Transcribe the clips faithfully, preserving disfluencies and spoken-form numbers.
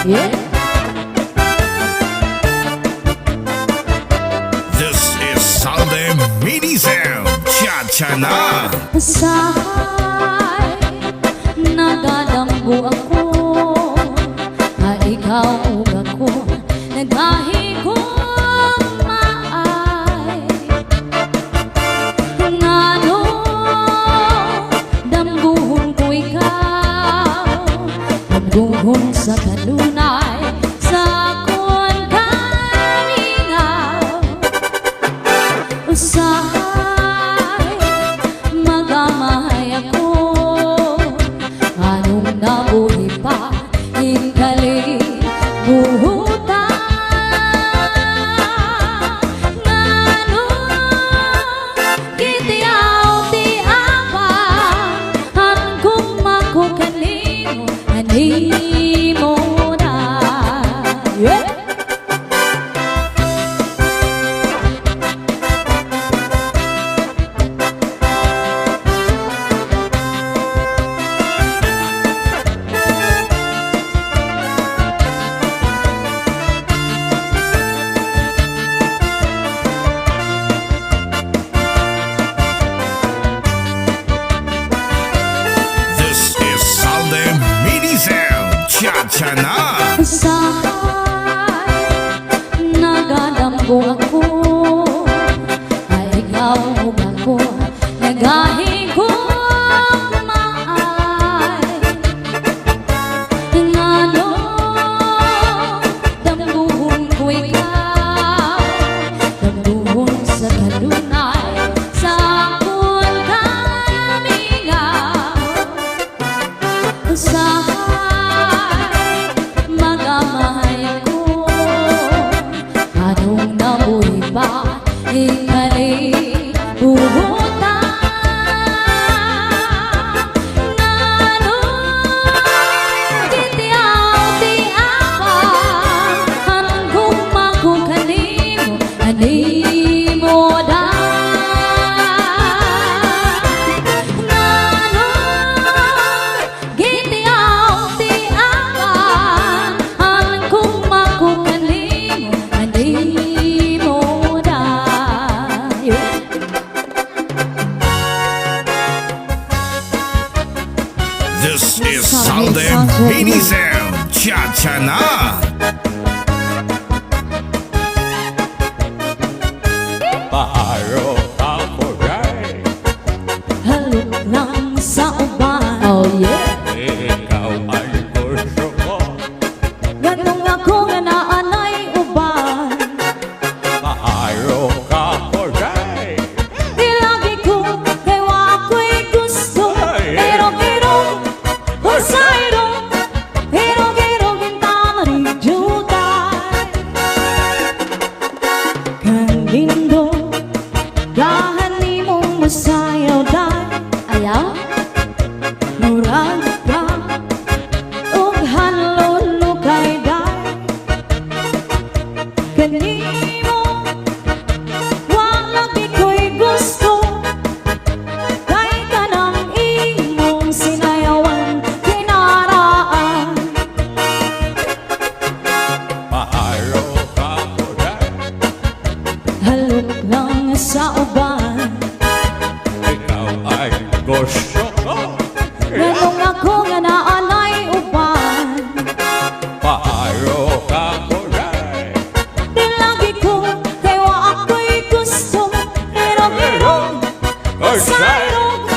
Yeah. This is Sunday Mini Sound. Cha-cha na. Usahay nagadamgo ako nga ikaw ug ako naghahigugmaay. Ngano damguhon ko ikaw, damguhon sa kanunay sa akon kamingaw. Usahay magamay ako, nganong nabuhi pa in kalibutan. Ngano gitiaw-tiawan an gugma ko kanimo, kanimo na. Yeah. This is Salde Mini Sound. Cha-cha na. Usahay nagadamgo ako, nga ikaw ug ako naghahigugmaay. Ngano damguhon ko ikaw, damguhon sa kanunay sa akon kamingaw. Usahay magamay ako, nganong nabuhi pa in kalibutan. Ngano gitiaw-tiawan an gugma ko kanimo, kanimo da. Ngano gitiaw-tiawan an gugma ko kanimo, kanimo da. This is Salde Mini Sound. Cha-cha na. Paaro ka, Koray. Halok lang sa uban. Oh, yeah. Ikaw ay gusto ko. Nganong ako nga naanay uban. Paaro ka, Koray. Ilagi ko kay wa ako'y gusto. Ay. Irog-irog, usa irog, irog-irog, intana rin jutay. Kangindo, dahan nimong masayaw, day. Ayaw? Murag ka og hanlulukay, day. Kanimo, wa lagi ko'y gusto. Kay kanang imong sinayawan, kinaraan. Paaro ka, Koray. Halok lang sa uban. Ikaw ay gusto ko. Nganong ako nga naanay uban. Paaro ka, Koray. Ilagi ko kay wa ako'y gusto. Irog-irog, usa irog.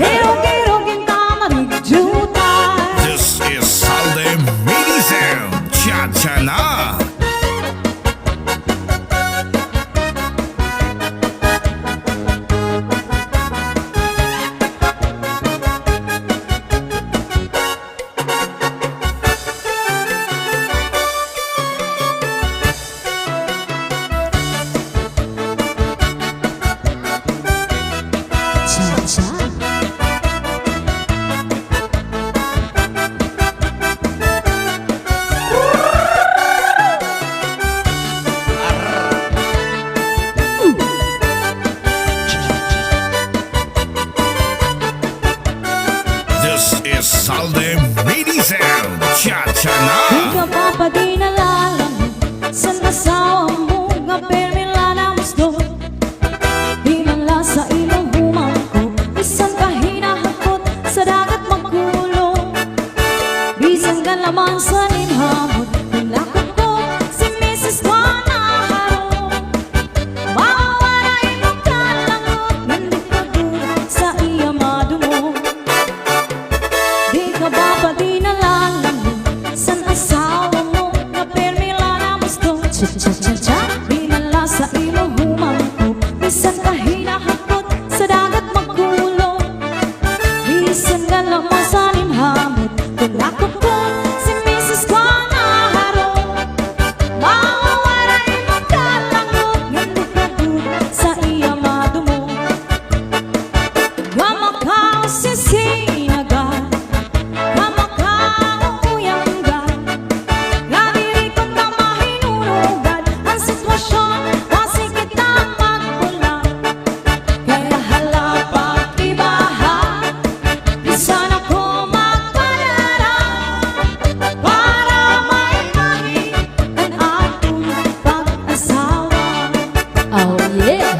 Irog-irog, intana rin jutay. This is Salde Mini Sound. Cha-cha na. This is Salde Mini Sound. Cha-cha na! Di ka ba padinala la mo san asawa mo nga pirmi la namusdon? Di man la sa imo humangkop, bisan pa hinahakot sa dagat magkulong. Bisan galaman san im hamot, kon lakop ko si Misis Juana Harong. Mawawara imo kalangot, ngan di ka gud sa iya madumog. Di ka ba padinala la mo san asawa mo nga pirmi la namusdon? Cha, cha, cha, cha. Di man la sa imo humangkop, bisan pa hinahakot sa dagat magkulong. Bisan galaman san im hamot, kon lakop ko si Misis Juana Harong. Mawawara imo kalangot, ngan di ka gud sa iya madumog. Gwa makausisinagad, gwa makauuyanggan, nga diri kon ta mahinunugad an sitwasyon, basi kita magbulag. Kaya hala pag-ibaha, bisan ako magpadara, para maimahi an aton pag-asawa. Oh, yeah!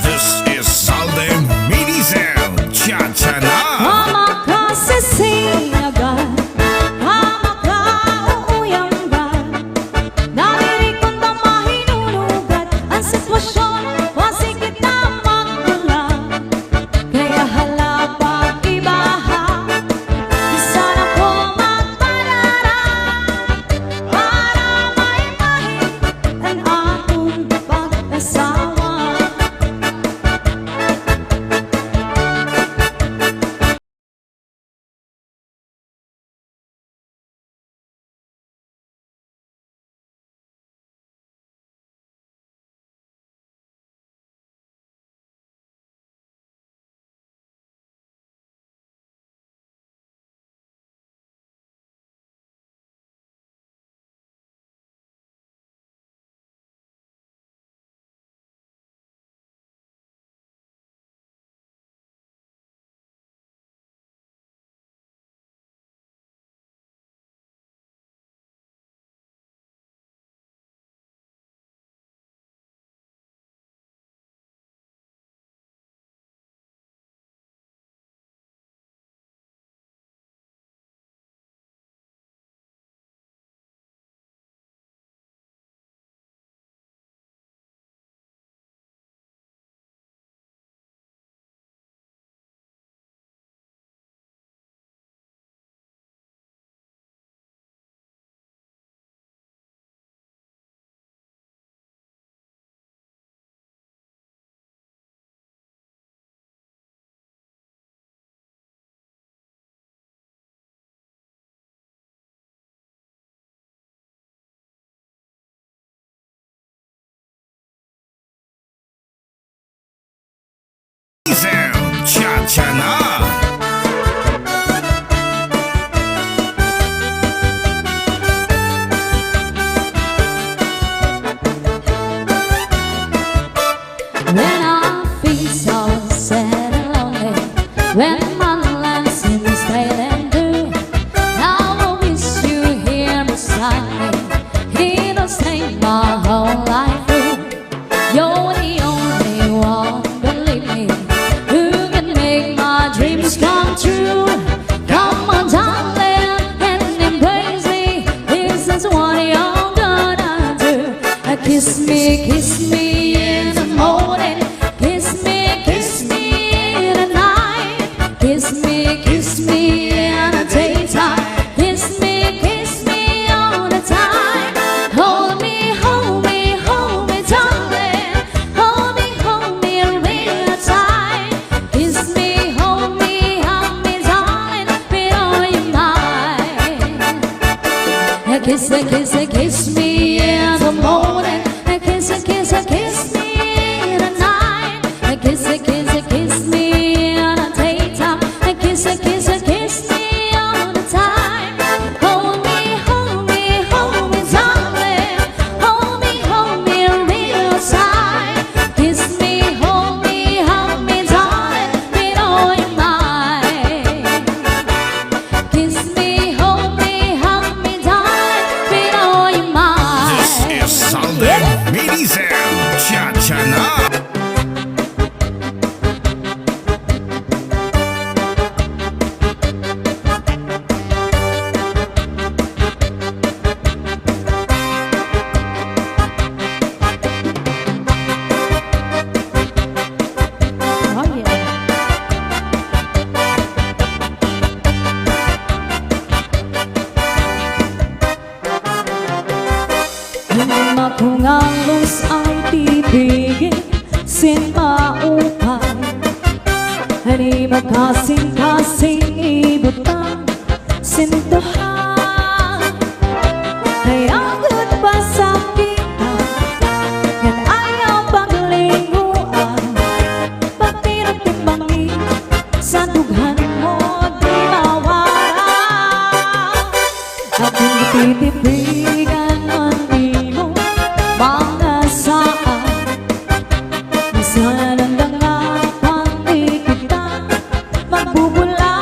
This is Salde Mini Sound. Cha-cha na! Gwa makausisinagad, gwa makauuyanggan, nga diri kon ta mahinunugad an sitwasyon, basi kita magbulag. Kaya hala pag-ibaha, bisan ako magpadara, para maimahi an aton pag-asawa. Sound, cha-cha na. When I feel so sad and lonely, when my life seems straight and blue, I will wish you here beside me. It will stay my whole life through. You're the only one, believe me, who can make my dreams come true. Come on, darling, and embrace me. This is what you're gonna do. Uh, kiss me, kiss me in the morning. Kiss me, kiss me in the night. Kiss me, kiss me in the daytime. Kiss me, kiss me all the time. Hold me, hold me, hold me, darling. Hold me, hold me real tight. Kiss me, hold me, hold me, darling, be all you mind. Kiss, kiss, kiss me in the morning. Kiss, Kon halos ay tipigin sin maupay, an imo kasingkasing ibutang sin tuha. Ay agod pa sa kita, ngan ayaw paglinguan. Pagtinutimbangi sa dughan mo di mawara. Akon gititipigan an imo mga saan. Bisan an dangapan di kita magbubula.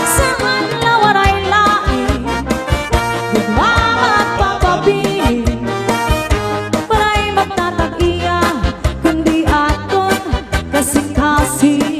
Saan la waray lain, gugma magpapabilin, waray magtatag-iya, kundi aton kasingkasing.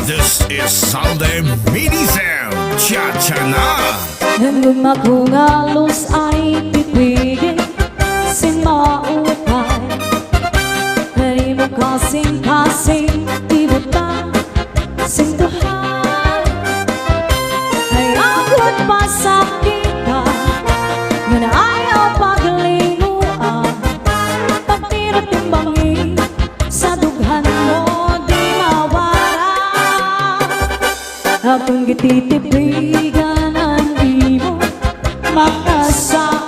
This is Sunday Mini Sound. Cha-cha na! Ngan gugma kon halos ay tipigin sin maupay, an imo kasingkasing ibutang sin tuha. Ay agod pa sa kita, ngan ayaw paglinguan. Pagtinutimbangi sa dughan mo di mawara. Akon gititipigan an imo mga sa